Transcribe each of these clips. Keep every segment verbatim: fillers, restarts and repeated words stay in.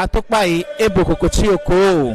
Atukpai ebo kokotsi okoo.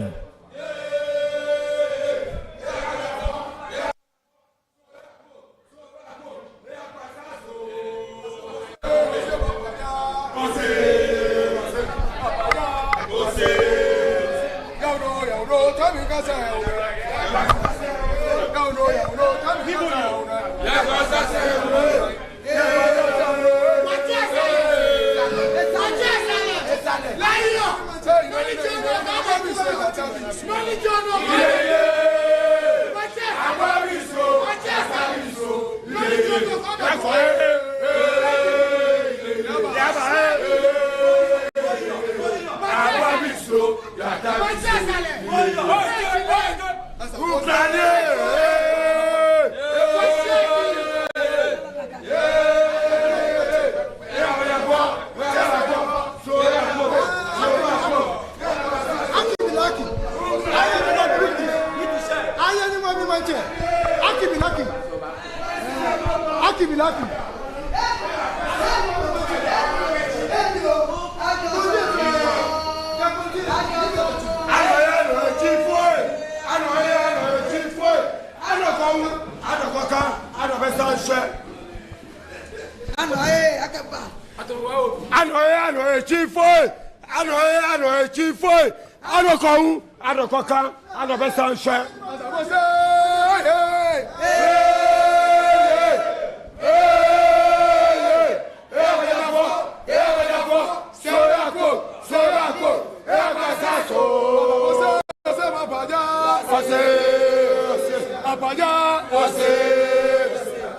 Aki bi laki. Aki bi laki. Anɔye, anɔye, tsi foi. Anɔye, anɔye, tsi foi. Anɔkɔ wu, anɔkɔ ka, anɔbɛ sa shwɛ. Anɔye, akɛba. Anɔye, anɔye, tsi foi. Anɔye, anɔye, tsi foi. Anɔkɔ wu, anɔkɔ ka, anɔbɛ sa shwɛ.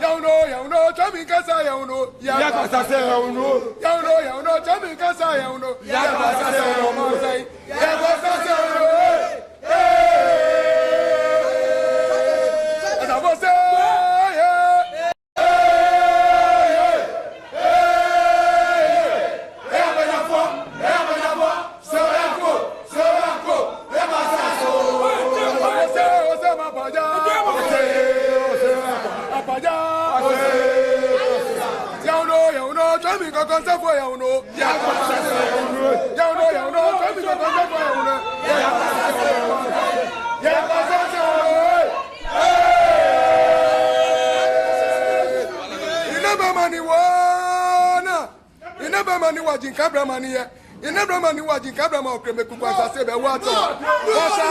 Yawuno, yawuno, tsɔmi kasa yawuno. Yakpasa se yawuno. Yawuno, yawuno, tsɔmi kasa yawuno. Yakpasa se yawuno. Yakpasa se yawuno. Hey! Hey! Asafo se, hey! Yawuno, yawuno, tsɔmi kɔkɔ safo yawuno. Yawuno, yawuno, tsɔmi kɔkɔ safo yawuno. Yakpasa se yawuno. Hey! Ina ba mani wana. Ina ba mani waji kabra mani ya. Ina ba mani waji kabra ma okre me kukwa sa se be wato. Wasa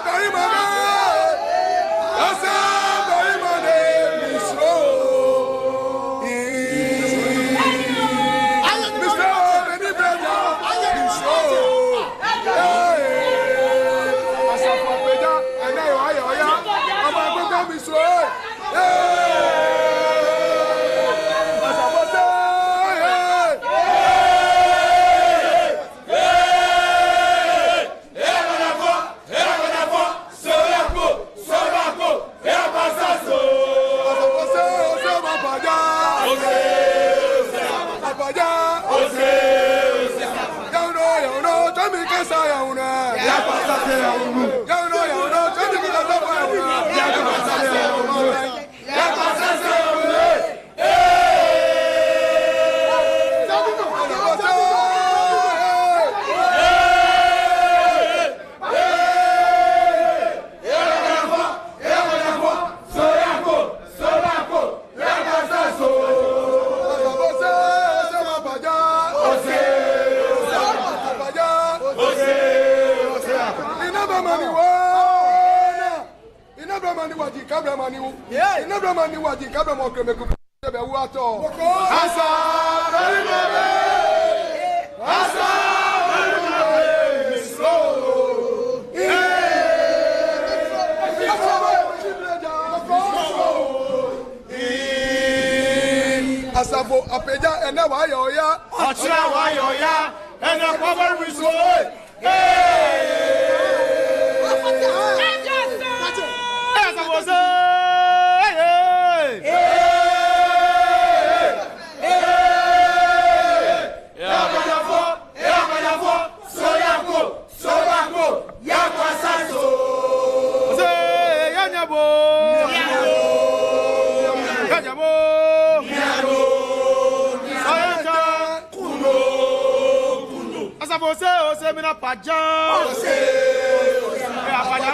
bari mama. Wasa bari mama. Misro. Misro, many brother. Misro. Hey. Asafo Apedza, ene yo ayo ya. Ama gbogbo Misro. Hey. Asafo se, hey. Ina ba mani wa. Ina ba mani waji kabra mani wu. Yeah. Ina ba mani waji kabra ma okre me kukwa se be wato. Asa bari mama. Asa bari mama. Misro. Asafo Apedza, ene wa yo ya. Otsira wa yo ya. Ene kwa bari Misro. Ose, ose, mina paja. Ose, ose, mina paja.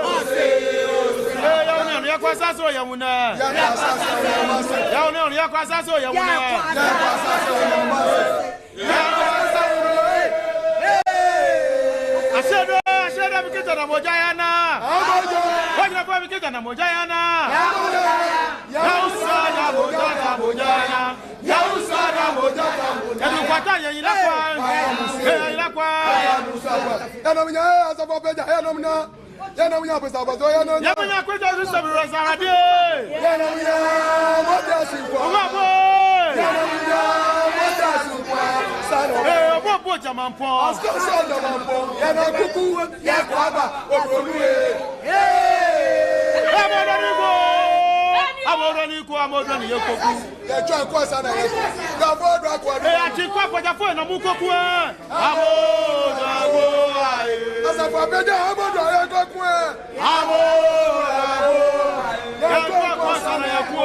Ose, ose. Ee, yawunɛ, yawunɛ, yakwa saso, yawunɛ. Yakwa saso, yawunɛ. Yawunɛ, yawunɛ, yakwa saso, yawunɛ. Yakwa saso, yawunɛ. Ashedo, ashedo, mikija na moja yana. Wajina kwa mikija na moja yana. Yawusa, ya moja, ya moja yana. Yawusa, ya moja, ya moja. Yadu kwata, ya yila kwa. Ya yila kwa. Yanu nya, asafo Opeja, yanu nya. Yanu nya, pesa bazo, yanu nya. Yanu nya, kweta, zusa, biro, saradi. Yanu nya, moja, sikwa. Uma bo. Yanu nya, moja, sikwa. Sano. Ee, bo, bo, jaman po. Asko, so, jaman po. Yanu kuku, ya kwaba, obronu, ee. Ee. Amodoni ko. Amodoni ko, amodoni ye koku. Yɛ tsɔ akɔ sa na yɛ ko. Gafo do akɔ do. Ee, ati kɔ akɔ jafo na mu koku ee. Abo, abo, aye. Asafo Opeja, abo do aye koku ee. Abo, abo, aye. Yɛ tsɔ akɔ sa na yɛ ko.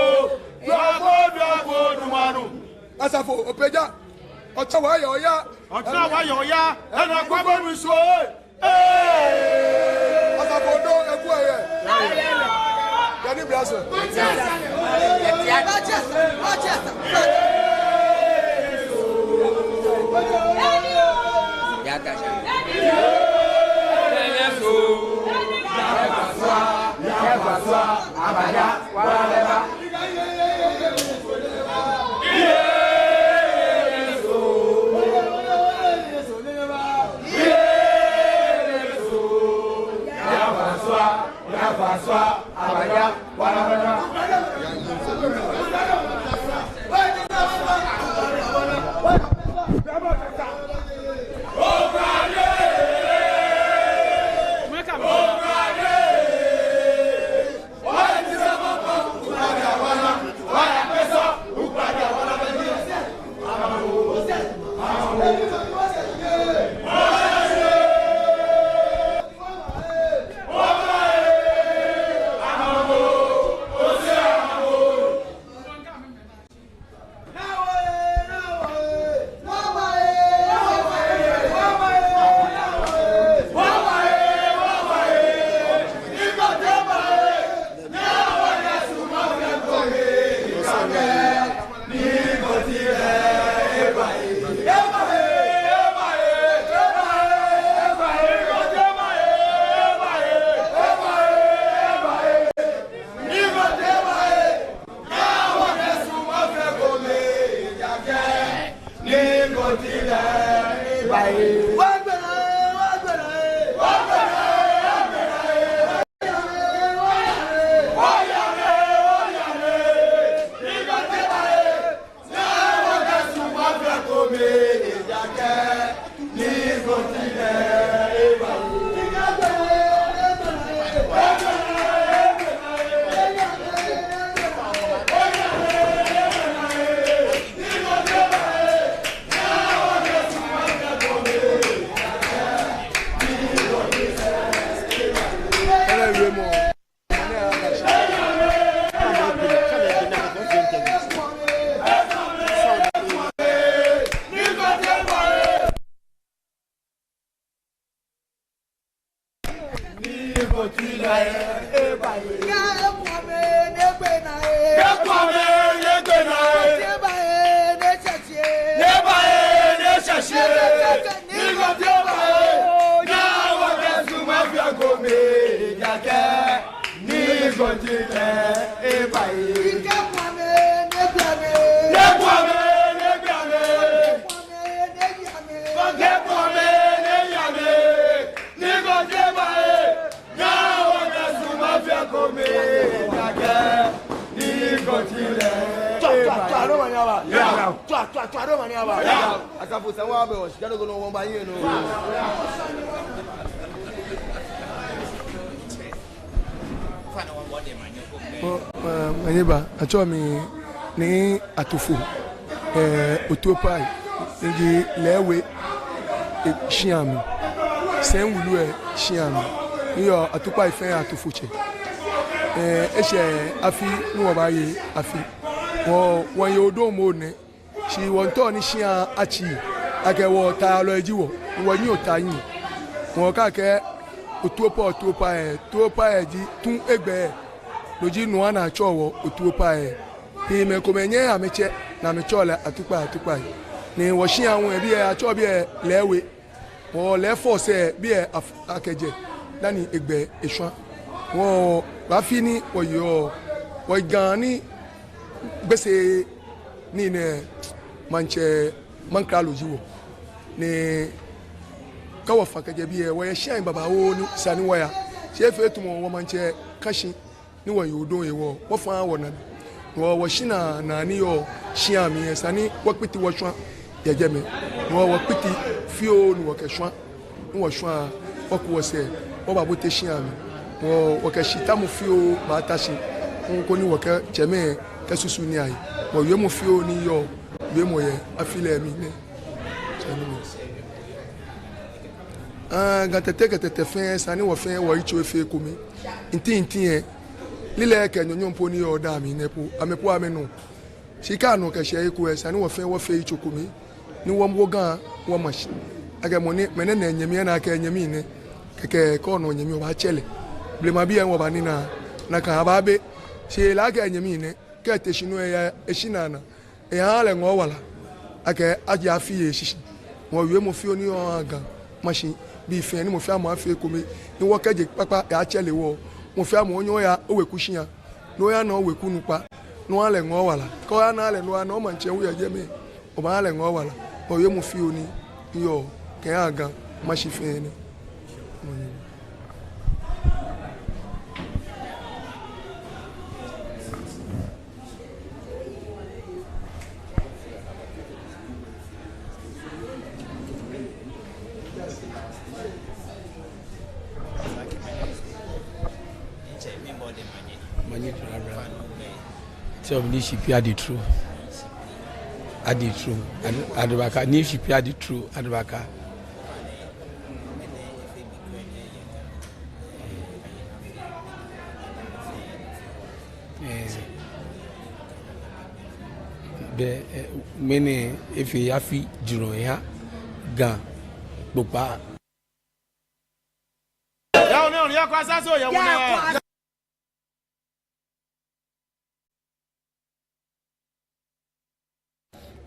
Gafo do akɔ do manu. Asafo Opeja. Ɔtsa wa yɛ oya. Ɔtsa wa yɛ oya. Ɛna kɔ bɔ mi so ee. Ee! Asafo Odo, eku eye. Yani braso. Asafo, sane wa bɛ wɔ, shika dɔgɔ nɔ wɔbaanyiɛ nɔ. Manyɛ ba, atsɛɔ mi Nii Atufo, eh, Otuopai, miji Leewe, eh, shia mli, Sɛŋ Wulu, eh, shia mli. Miyɛ Atukpai fɛɛ Atufotsɛ. Eh, eshɛ afi ni wɔbaaye afi. Wɔ, wɔyɛ Odom nɛɛ. Shi wɔmiitao ni shia atsi, Akɛ wɔ taayalɔi ji wɔ, wɔnyiɛ ota nyiɛ. Wɔkɛɛ akɛ otuopa, otuopa lɛ, tuopa lɛ ji tu egbɛɛ. No ji nɔ ni atsɛɔ wɔ otuopa lɛ. Ni mɛi komɛi nyɛɛɛ amɛtsɛ, ni amɛtsɛɔ lɛ atukpai, atukpai. Ni wɔshia hu lɛ, biɛ atsɛɔ biɛ Lɛɛwe. Wɔ Lɛɛfɔse biɛ af-, akɛjɛ dani egbɛ eshwa. Wɔ, wɔ afi ni wɔyeɔ, wɔ Ga ni Gbese ni nɛ maŋtsɛ, maŋkralo ji wɔ. Ni kɛ wɔfã kɛjɛ biɛ, wɔyɛ shiai babaoo ni esa ni wɔya. Shi efee tamɔ wɔ maŋtsɛ ka shi ni wɔye odɔŋ hewɔ, wɔfã wɔnane. Wɔ, wɔshinaa naa ni yɔɔ shia mli lɛ, esa ni wɔkpiti wɔshwa yɛ jɛmɛ. Wɔ, wɔkpiti fioo ni wɔkɛshwa. Ni wɔshwa, wɔku wɔsɛɛ, wɔbabote shia mli. Wɔ, wɔkɛ shitamɔ fioo baata shi. Koni wɔkɛ tsɛmɛi kɛsusu nii ahe. Wɔ, wiemɔ fioo ni yɔɔ, wiemɔ yɛ afi lɛ mli nɛ. Tsɛ ni mɔ. Ah, Ga Tɛte kɛ Tɛtɛ fɛɛ, esa ni wɔ fɛɛ wɔyitso efee ekome. Nti nti lɛ, lilɛi kɛ nyɔnyɔŋ po ni yɔɔ daa mli nɛ po, amɛ po amɛnu. Shi kɛ anu kɛ shɛ eko lɛ, esa ni wɔ fɛɛ wɔfee yitso kome. Ni wɔwo Ga wɔma shi. Akɛ mɔ ni, mɛni nɛ nyɛmi, ena akɛ nyɛmi nɛ. Kɛkɛ kɛ ona nyɛmi obaatsɛ lɛ. Blema bii lɛ wɔbaanina, nakai abaabe. Shi ele akɛ nyɛmi nɛ. Kɛ ete shi nɔ lɛ eya, eshinaa naa. Ehaa lɛ ŋɔɔ wala akɛ aje afi lɛ shishi. Wɔ, wiemɔ fioo ni yɔɔ, Ga Mashi bii fɛɛ, ni mɔ fɛɛ mɔ afee ekome, ni wɔkɛje kpakpa, eyatsɛ lɛ wɔ. Mɔ fɛɛ mɔ onyɛ oya oweku shia, ni oyana oweku nukpa, ni oha lɛ ŋɔɔ wala. Kɛ oyanaaa lɛ, ni oyana omaŋtsɛ hu yɛ jɛmɛ, obaaha lɛ ŋɔɔ wala. Wɔ, wiemɔ fioo ni yɔɔ kɛha Ga Mashi fɛɛ nɛ. Manye, brother. Tell me, Nishipi Adetro. Adetro. Ad-, Adebaka. Nishipi Adetro. Adebaka. Eh, bɛ, eh, mɛni efee afi jurɔ eha Ga kpokpaa.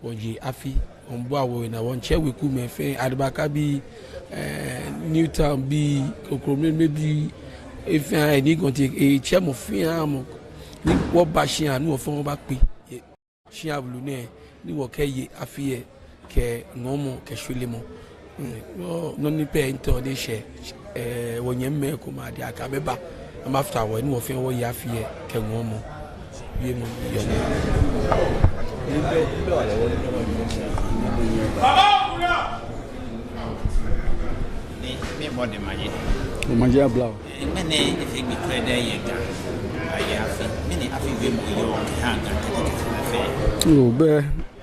Wɔje afi, wɔmiibua wɔhe naa, wɔmiitsɛ wekumɛi fɛɛ, Adebaka bii, eh, New Town bii, Kokromlemle bii, efɛɛ, eh, ni gɔnti, eh, tsɛ mɔ fɛɛ mɔ, ni wɔba shia, ni wɔ fɛɛ wɔbakpe. Shia blu nɛɛ, ni wɔkɛye afi lɛ kɛ ŋɔɔmɔ kɛ shweremɔ. Mm, nɔ, nɔ ni pɛ ntɔ de shɛ, eh, wɔnyɛmimɛi komɛi adɛŋ akɛ amɛba, amɛbafata wɔ, ni wɔ fɛɛ wɔye afi lɛ kɛ ŋɔɔmɔ. Wiemɔ yɔɔ nɛ. Ni, ni mɔ de manye. Manye abla o. Mɛni efee gbi krɛdɛɛ yɛ Ga, aye afi. Mɛni afi wiemɔ yɔɔ kɛha Ga kɛkɛ kɛkɛ fɛɛ. Yoo, bɛ,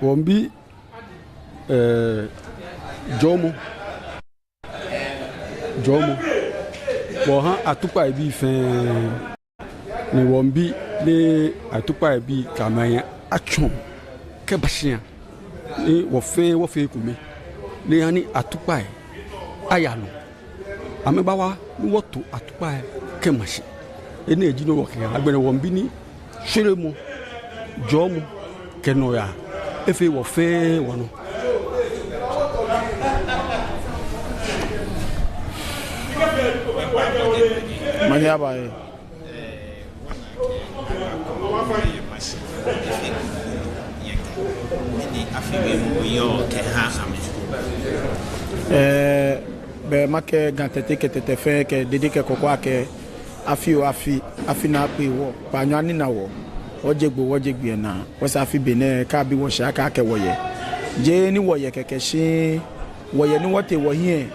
wɔmiibi, eh, jɔɔmɔ. Jɔɔmɔ. Wɔha atukpai bii fɛɛ. Ni wɔmiibi ni atukpai bii kɛ amɛhe atsɔ kɛba shia. Ni wɔ fɛɛ wɔfee ekome. Ni eha ni atukpai aya nɔ. Amɛbawa ni wɔto atukpai kɛma shi. Enɛ ji nɔ wɔkɛha. Agbɛnɛ wɔmiibi ni shweremɔ, jɔɔmɔ, kɛ nɔyaa efee wɔ fɛɛ wɔnɔ. Manye aba ee. Ɛɛ, bɛ makɛɛ Ga Tɛte kɛ Tɛtɛ fɛɛ kɛ Dede kɛ Kɔkɔ akɛ afi oo afi, afi nɛɛ akpe wɔ, kpaanyɔ anina wɔ, wɔje Gbo, wɔje Gbiɛna, wɔsɛɛ afi benɛ kɛ abi wɔshi akɛ akɛ wɔyɛ. Jeee ni wɔyɛ kɛkɛ shi wɔyɛ ni wɔtee wɔhiɛ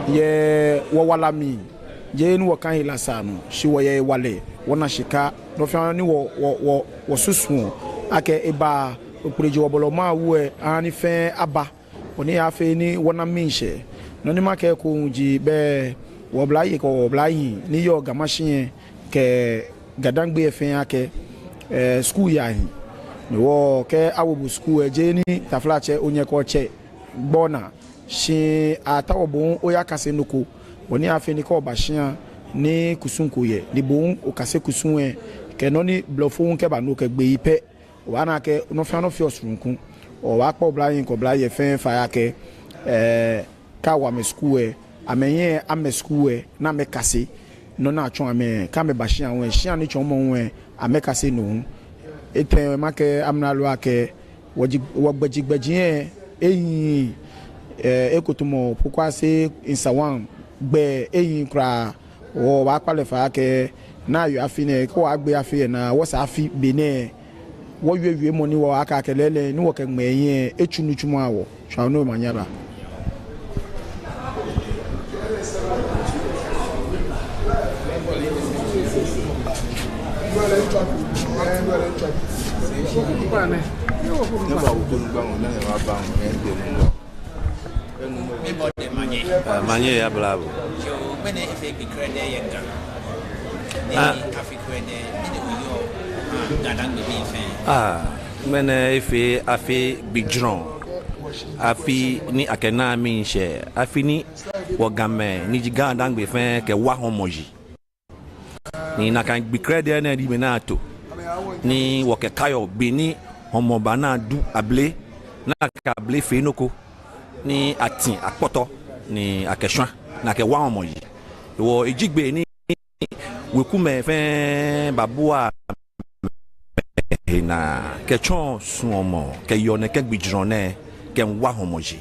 yɛ wɔwala mli. Jeee ni wɔka hela saa nɔ, shi wɔyɛ hewalɛ, wɔna shika, nɔ fɛɛ nɔ ni wɔ, wɔ, wɔ, wɔsusuɔ akɛ eba, okpleji wɔbɔlɔ mawu lɛ, aha nii fɛɛ aba, bɔ ni aaafee ni wɔna miishɛɛ. Nɔ ni makɛɛ ekoŋŋ ji bɛ, wɔ oblayei kɛ wɔ oblahii ni yɔɔ Ga Mashi lɛ kɛ Ga-Dangme lɛ fɛɛ akɛ, eh, skul yaa hiɛ. Ni wɔ kɛ awo bo skul lɛ, jeee ni taflatsɛ onyɛ kɛ otsɛ gbɔ naa. Shi ataoɔ bo hu oyakase nɔ ko. Bɔ ni afee ni kɛ oba shia ni kusum ko yɛ, ni bo hu okase kusum lɛ, kɛ nɔ ni blɔfo hu kɛba nɔ kɛ gbeyei pɛ. Obaana akɛ nɔ fɛɛ nɔ feɔ suruŋku. Obaakpa oblahii kɛ oblayei fɛɛ fai akɛ, eh, kɛ awo amɛ skul lɛ, amɛnyɛ amɛ skul lɛ, ni amɛkase nɔ ni atsɔɔ amɛ, kɛ amɛba shia hu lɛ, shia nitsɔɔmɔ hu lɛ, amɛkase no hu. Etɛ makɛɛ amralo akɛ, wɔji-, wɔgbɛjigbɛji lɛ, ehiii, eh, eko tamɔ Pokuase Nsawam gbɛ ehiii kwraa. Wɔbaakpa lɛ fai akɛ, naa yɔɔ afi nɛɛ, kɛ wɔgbe afi lɛ naa, wɔsɛɛ afi be nɛɛ, wɔwie wiemɔ ni wɔkɛɛ akɛ lɛɛlɛŋ, ni wɔkɛ ŋmɛɛ lɛ, etsu nitsumɔ aha wɔ. Tswa ni omanye aba. Mibɔ lɛ manye. Ah, manye yɛ blabo. Yoo, ŋmɛnɛ efee gbi krɛdɛɛ yɛ Ga. Ni afi krɛdɛɛ, mɛni oyɔɔ, ah, Ga-Dangme mɛi fɛɛ. Ah, ŋmɛnɛ efee afi gbijurɔ. Afi ni akɛnaa miishɛɛ. Afi ni wɔ Gamɛi ni ji Ga-Dangme fɛɛ kɛwa hɔmɔ yi. Ni nakai gbi krɛdɛɛ nɛɛ ji mɛi ni ato. Ni wɔkɛkaiɔ be ni hɔmɔ ba ni adu abele, ni akɛ abele fee nɔ ko, ni ati akpɔtɔ, ni akɛshwa, ni akɛwa hɔmɔ yi. Hewɔ eji gbi ni wekumɛi fɛɛ babua he naa kɛtsɔ suɔmɔ kɛyɔɔ nɛkɛ gbijurɔ nɛɛ kɛwa hɔmɔ yi.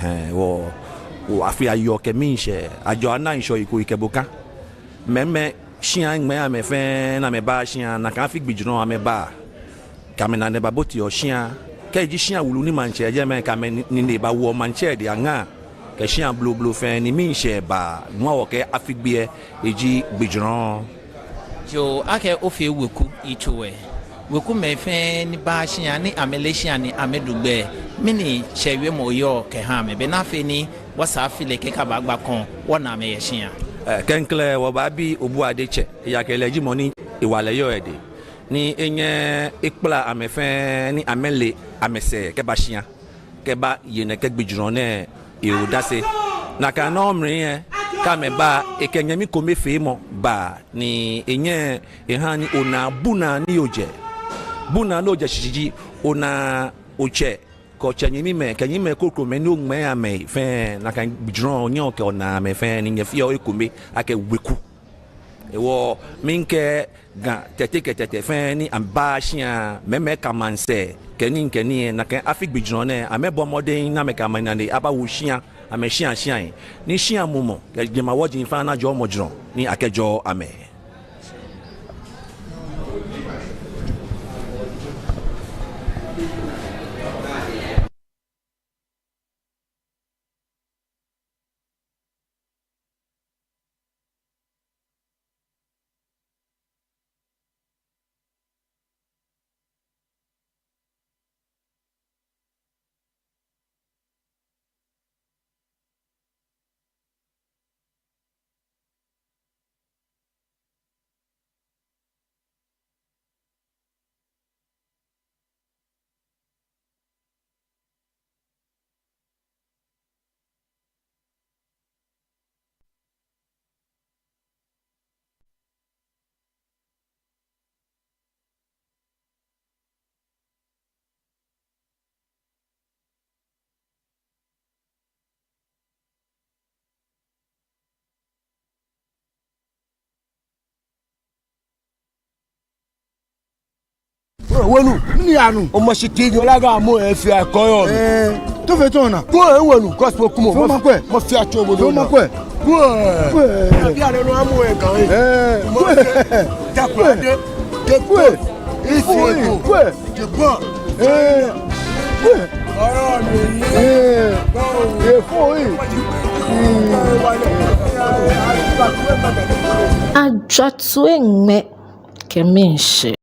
Hɛɛ, wɔ, wɔ afi ayɔɔ kɛ miishɛɛ, ajɔɔ ana ŋshɔ yi ko yi kɛ bo ka. Mɛi, mɛi, shia ŋmɛɛ amɛ fɛɛ ni amɛba shia, nakai afi gbijurɔ amɛba. Kɛ amɛnane baboteɔ shia, kɛji shia wulu ni maŋtsɛ jɛmɛ, kɛ amɛnine bawoɔ maŋtsɛ dɛŋ aŋa, kɛ shia blublu fɛɛ ni miishɛɛ ba, nɔ hewɔ wɔkɛɛ afi gbi lɛ, eji gbijurɔ. Yoo, akɛ ofee weku yitso lɛ. Wekumɛi fɛɛ ni baa shia ni amɛle shia ni amɛdu gbɛ, mɛni shɛɛ wiemɔ oyɔɔ kɛha amɛ be ni afee ni wɔsɛɛ afi lɛ kɛ aka baagba kɔŋ wɔna amɛ yɛ shia? Eh, klɛŋklɛŋ wɔbaabi Obuade tsɛ, ejaakɛ lɛ ji mɔ ni ewala yɔɔ edɛŋ. Ni enyɛ ekpala amɛ fɛɛ ni amɛle amɛsɛɛ kɛba shia kɛbaye nɛkɛ gbijurɔ nɛɛ he odase. Nakai nɔŋŋ mli lɛ, kɛ amɛba, ekɛ nyɛmi komefeemɔ baa, ni enyɛ eha ni ona bu naa ni ojɛ. Bu naa ni ojɛ shishi ji, ona otsɛ, kɛ otsɛ nyɛmimɛi, kɛ nyɛmimɛi krokomɛi ni oŋmɛɛ amɛ fɛɛ, nakai gbijurɔ nyɛɔ kɛ ona amɛ fɛɛ, ni nyɛfeɔ ekome akɛ weku. Hewɔ, miikɛɛ Ga Tɛte kɛ Tɛtɛ fɛɛ ni amɛba shia, mɛi, mɛi kɛ maŋsɛɛ kɛ nii kɛ nii, nakai afi gbijurɔ nɛɛ, amɛbɔ mɔdɛŋ ni amɛkɛ amɛnane abawo shia, amɛshia shiai. Ni shia mumɔ kɛ jemawɔji fɛɛ ana jɔɔmɔ jurɔ ni akɛjɔɔ amɛ. Wenu, ni anu. O ma shi ti di olaga mo e fi akɔyɔ. Eh, to fe to na. Ko e wenu, gospel kumo. Fo ma kwe. Ma fi acho bo do na. Fo ma kwe. Ko. Ko. Abi ale no amo e kan. Eh. Ko. Ja ko de. De ko. Isi ko. Ko. De ko. Eh. Ko. Oro mi. Eh. Ye fo yi. Ajwatue ŋmɛ kɛ miishɛɛ.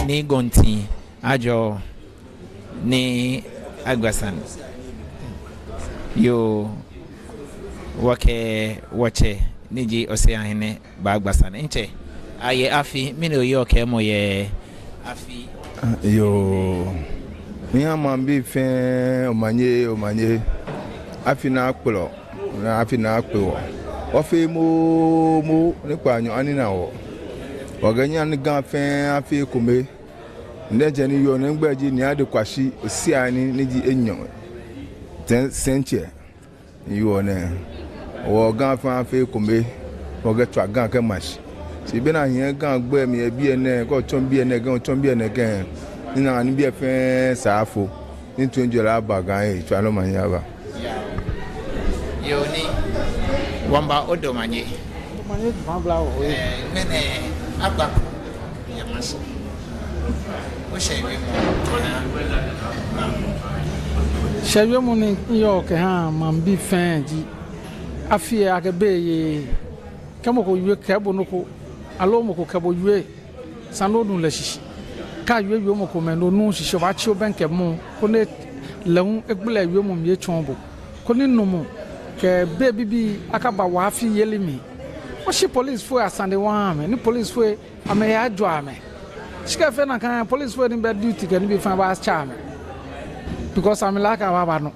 Nii Gonti Ajɔ, Nii Agbasan. Yoo, wɔkɛ wɔtsɛ ni ji Oseahene Ba Agbasan. Ntsɛ, ayɛ afi, mɛni oyɔɔ kɛɛmɔ yɛ afi? Yoo, miiha maŋbii fɛɛ omanye, omanye. Afi nɛɛ akplɔ, afi nɛɛ akpe wɔ. Wɔfee moomo ni kpaanyɔ anina wɔ. Wɔkɛɛ nyɛhaa ni Ga fɛɛ afee ekome. Nɛɛ diɛŋtsɛ ni yɔɔ nɛɛ, migbɛi ji Nii Ade Kwashi Osiahene ni ji enyɔ, Sɛŋtsɛ. Ni yɔɔ nɛɛ, wɔ Ga fɛɛ afee ekome, wɔkɛtswa Ga kɛma shi. Shi bɔ ni ahiɛ Ga gbɛi mli yɛ biɛ nɛɛ, kɛ otsɔ biɛ nɛɛ, kɛ otsɔ biɛ nɛɛ kɛ, ni nakai ni biɛ fɛɛ sa afo. Ni toiŋjɔlɛ aba Ga, etswa lɛ omanye aba. Yoo, Nii, wɔmiiba odɛŋ omanye. Omanye, maŋ bla wɔ. Ɛɛ, ŋmɛnɛ, agbako yɛ maŋ shi. Oshɛ wiemɔ. Shɛ wiemɔ ni miyɔɔ kɛha maŋbii fɛɛ ji, afi lɛ akɛ be lɛ yeee. Kɛ mɔ ko wie kɛɛ bo nɔ ko, aloo mɔ ko kɛ bo wie, esa ni onu lɛ shishi. Kɛ awie wiemɔ komɛi ni onuuu shishi, obaatsi obɛŋkɛ mɔ ko ni lɛ hu egbala wiemɔ mli etsɔɔ bo, koni nɔmɔ kɛ bei bibii akaba wɔ afi yeli mli. Wɔshi polisifoi asane wɔha amɛ, ni polisifoi amɛhe ajɔ amɛ. Shi kɛ efee nakai, polisifoi ni bɛ duty kɛ nibii fɛɛ baatsa amɛ. Because amɛle akɛ abaaba nɔ.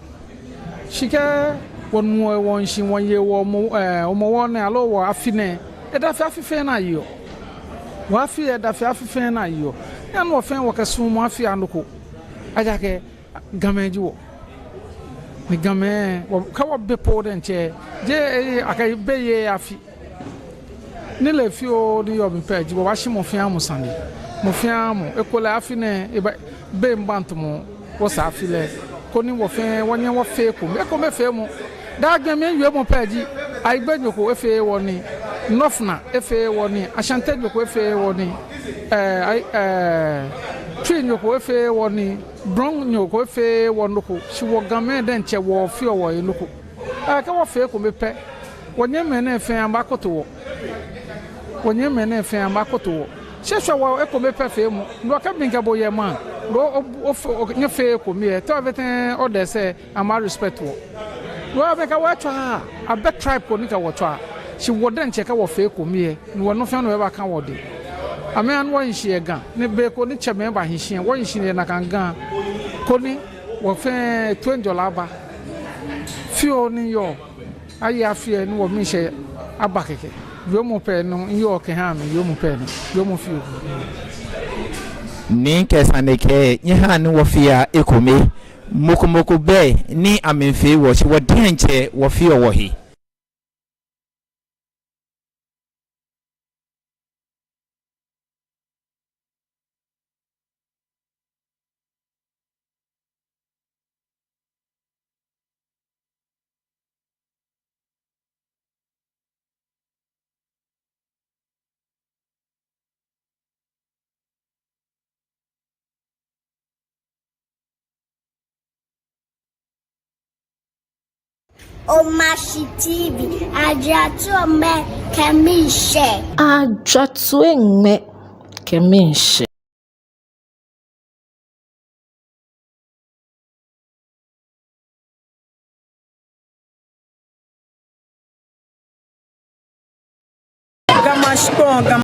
Shi kɛ wɔnu lɛ, wɔnshi wɔye wɔ Hɔmɔ-, ɛɛ, Hɔmɔwɔ nɛɛ aloo wɔ afi nɛɛ, eda fe afi fɛɛ ni ayeɔ. Wɔ afi lɛ eda fe afi fɛɛ ni ayeɔ. Nyɛhaa ni wɔ fɛɛ wɔkɛ suɔmɔ afi lɛ anɔ ko. Ejaakɛ Gamɛi ji wɔ. Ni Gamɛi, wɔ, kɛ wɔbe po diɛŋtsɛ, jeee, ɛɛ, akɛ be yeee afi. Nilee fioo ni yɔɔ mli pɛ ji, wɔbaashi mɔ fɛɛ mɔ sane. Mɔ fɛɛ mɔ, ekolɛ afi nɛɛ, eba, be miiba tamɔ wɔsɛɛ afi lɛ, koni wɔ fɛɛ wɔnyɛ wɔfee ekome, ekomefeemɔ. Daa gbi mli wiemɔ pɛ ji, Ayigbenyo ko efeee wɔ nii, Nɔfina efeee wɔ nii, Ashantinyo ko efeee wɔ nii, ɛɛ, ai, ɛɛ, Twinyo ko efeee wɔ nii, Brɔŋnyo ko efeee wɔ nɔ ko, shi wɔ Gamɛi diɛŋtsɛ wɔfeɔ wɔhe nɔ ko. Ɛɛ, kɛ wɔfee ekome pɛ, wɔnyɛmimɛi nɛɛ fɛɛ amɛbaakoto wɔ. Wɔnyɛmimɛi nɛɛ fɛɛ amɛbaakoto wɔ. Shi eshwɛ wɔ ekomefeemɔ. No hewɔ kɛ mikɛ bo yɛ maŋ, no o, o, o, nyɛfeee ekome lɛ, te everything o de sɛ amɛbaa-respect wɔ. No hewɔ amɛkɛ wɔ etswa, abɛ tribe ko ni kɛ wɔ tswaa. Shi wɔ diɛŋtsɛ kɛ wɔfee ekome lɛ, no hewɔ nɔ fɛɛ nɔ baaka wɔdɛŋ. Amɛha ni wɔhi shi yɛ Ga, ni be ko ni tsɛmɛi baahi shi lɛ, wɔhi shi yɛ nakai Ga, koni wɔ fɛɛ toiŋjɔlɛ aba. Fioo ni yɔɔ, aye afi lɛ ni wɔmiishɛɛ aba kɛkɛ. Wiemɔ pɛ nɔ miyɔɔ kɛha amɛ, wiemɔ pɛ nɔ, wiemɔ fioo. Ni kɛ sane kɛɛ, nyɛhaa ni wɔfea ekome, mɔ ko mɔ ko bɛ ni amɛmiifee wɔ, shi wɔ diɛŋtsɛ wɔfeɔ wɔhe. Omashi T V, ajwatoo ŋmɛ kɛ miishɛɛ. Ajwatoo ŋmɛ kɛ miishɛɛ. Ga Mashi kpɔŋ, Ga